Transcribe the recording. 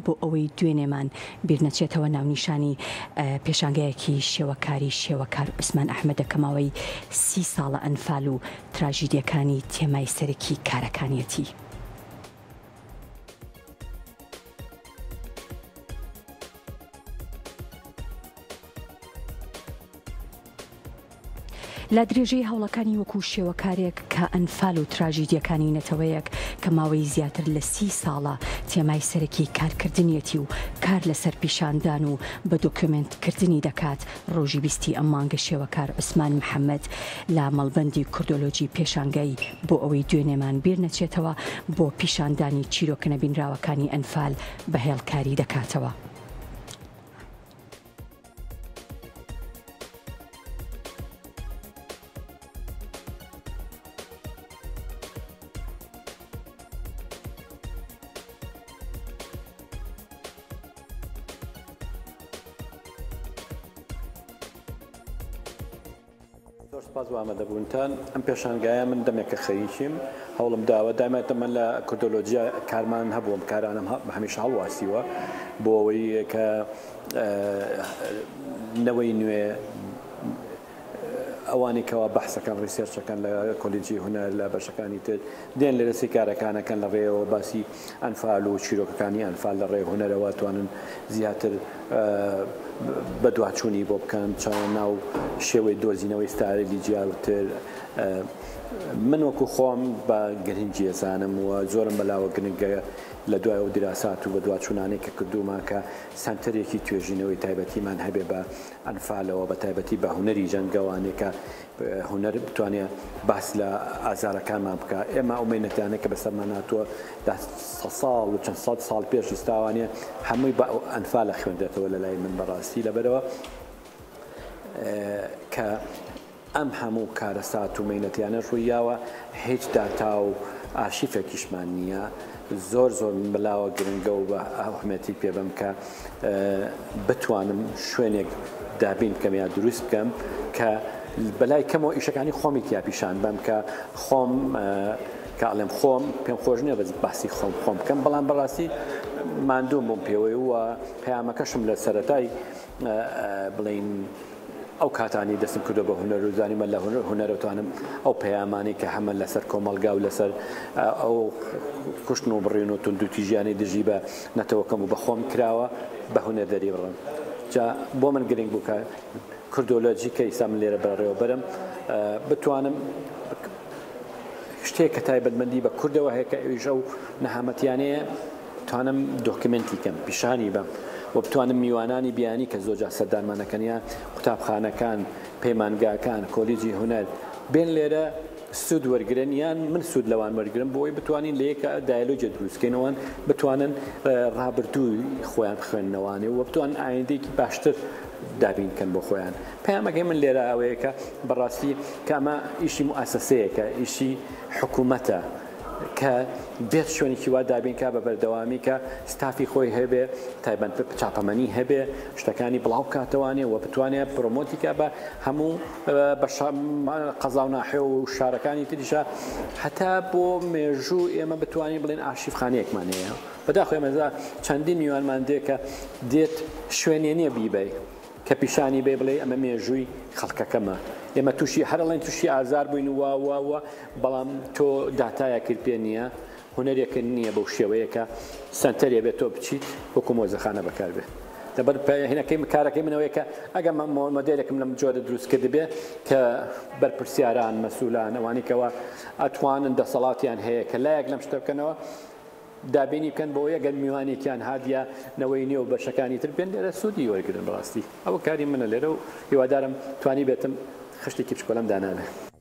بۆ ئەوەی دوێنێمان بیرنەچێتەوە ناونیشانی پێشانگایەکی شێوەکاری شێوەکار عوسمان ئەحمەدە کە ماوەی سی ساڵە ئەنفال و تراژیدیەکانی تێمای سەرەکی کارەکانیەتی. لە درێژەی هەوڵەکانی وەکو شێوەکارێک کە ئەنفال و تراژیدیەکانی نەتەوەیەک کە ماوەی زیاتر لە سی ساڵە تێمای سەرەکی کارکردنیەتی و کار لەسەر پیشاندان و بە دۆکیۆمێنت کردنی دەکات ڕۆژی بیستی ئەم مانگە شێوەکار عوسمان محەمەد لە مەڵبەندی کوردۆلۆجی پێشانگای بۆ ئەوەی دوێنێمان بیر نەچێتەوە بۆ پیشاندانی چیرۆکە نەبینراوەکانی ئەنفال بە هێڵکاری دەکاتەوە. زۆر سپاس بۆ ئامادەبوونتان. ئەم پێشانگایە من دەمێکە خەریکیم، هەوڵم داوە دایمە من لە کوردۆلۆجیا کارمان هەبوو، ئەم کارانەم هەمیشە هەڵواسیوە بۆ ئەوەی کە نەوەی نوێ ئەوانەی کەوا بەحسەکان research ەکەن لە کۆلیجی هونەر لە بەشەکانی تر دێن لێرە سەی کارەکانەکەن لە ڕێیەوە باسی ئەنفال و چیرۆکەکانی ئەنفال لە ڕێ هونەرەوە توانن زیاتر بەدواچوونی بۆ بکەن چانە ناو شێوەی دۆزینەوەی ستایلی جیاوتر من وەکو خۆم بە گرنگی ئەزانم و زۆرم بەلاوە گرنگە لە دوای ئەو دیراسات و بەدواچوونانەی کە کردوومە کە سەنتەرێکی توێژینەوەی تایبەتیمان هەبێ بە ئەنفالەوە بە تایبەتی بە هونەری جەنگەوانێ کە هونەر بتوانێ باس لە ئازارەکانمان بکا ئێمە ئەو مەینەتانە کە بەسەرمان هاتووە لە ساڵ و چەند سەد ساڵ پێش ئیستاوانێ هەمووی بە ئەنفالە خوێندرێتەوە لە لای من بەڕاستی لەبەرەوە کە ئەم هەموو کارەسات و مەینەتیانە ڕوویاوە هیچ داتا و ئارشیفێکیشمان نییە زۆر زۆر بەلاوە گرنگە و بە ئەهمێتی پێ بەم کە بتوانم شوێنێک دابین بکەم یا دروست بکەم کە بەلای کەمەوە ئیشەکانی خۆمی تیا پیشان بەم کە خۆم کە ئەڵێم خۆم پێم خۆش نییە بەس باسی خۆم خۆم بکەم بەڵام بەڕاستی ماندووم بووم پێوەی و پەیامەکەشم لە سەرەتای بڵین ئەو کاتانەی دەستم کردووە بە هونەر و زانیمە لە هونەرە توانم ئەو پەیامانەی کە هەمە لەسەر کۆمەڵگا و لەسەر ئەو کوشتن و بڕین و توندوتیژیانەی دژی بە نەتەوەکەم و بە خۆم کراوە بە هونەر دەریبڕم. جا بۆ من گرنگ بوو کە کوردۆلۆجی کە ئیستا من لێرە بەڕێوەبەرم بتوانم شتێک کە تایبەتمەندی بە کوردەوە هەیە کە ئەویش ئەو نەهامەتیانەیە بتوانم دۆکمنتی کەم پیشانی بەم و بتوانم میوانانی بیانی کە زۆرجار سەردانمان ئەکەن یان قوتابخانەکان پەیمانگاکان کۆلیجی هونەر بێن لێرە سوود وەرگرن یان من سوود لەوان وەرگرم بۆی بتوانین لە یەکە دایلۆجە دروستکەین ئەوان بتوانن ڕابردووی خۆیان بخوێندنەوانێ و بتوان ئایندێکی باشتر دابین کەن بۆ خۆیان پەیامەکەی من لێرە ئەوەیە کە بەڕاستی کە ئەمە ئیشی موئەسەسەیەکە ئیشی حکوومەتە کە بێت شوێنێکی وا دابین کا بە بەردەوامی کە ستافی خۆی هەبێ تایبەت بە چاپەمەنی هەبێ شتەکانی بڵاو بکاتەوانێ و بتوانێ promote ی کا بە هەموو بە قەزا و ناحێ و شارەکانی تریشە هەتا بۆ مێژوو ئێمە بتوانین بڵێن ئارشیفخانەیەکمان هەیە بەداخۆ ئێمە چەندین میوانمان دێ کە دێت شوێنێ نییە بیبەی کە پیشانی بەی بڵێی ئەمە مێژووی خەڵکەکەمە ئێمە تووشی هەر ئەڵێن تووشی ئازار بووین و وا وا وا بەڵام تۆ داتایەکت پێ نییە هونەرێکت نییە بەو شێوەیە کە سەنتەرێ بێت تۆ بچیت وەکو مۆزەخانە بەکار بێ لەبەر هینەکەی کارەکەی من ئەوەیە کە ئەگەر مۆدێلێکم لەم جۆرە دروست کردبێ کە بەرپرسیاران مەسولان ئەوانەی کەوا ئەتوانن دەسەڵاتیان هەیە کە لایەک لەم شتە بکەنەوە دابینی بکەن بۆ ئەوەی ئەگەر میوانێکیان هات یا نەوەی نوێ و بەشەکانی تر بێن لێرە سوودی وەرگرن بەڕاستی ئەوە کاری منە لێرە و هیوادارم توانیبێتم خشتێکی بچکۆلەم دانابێ.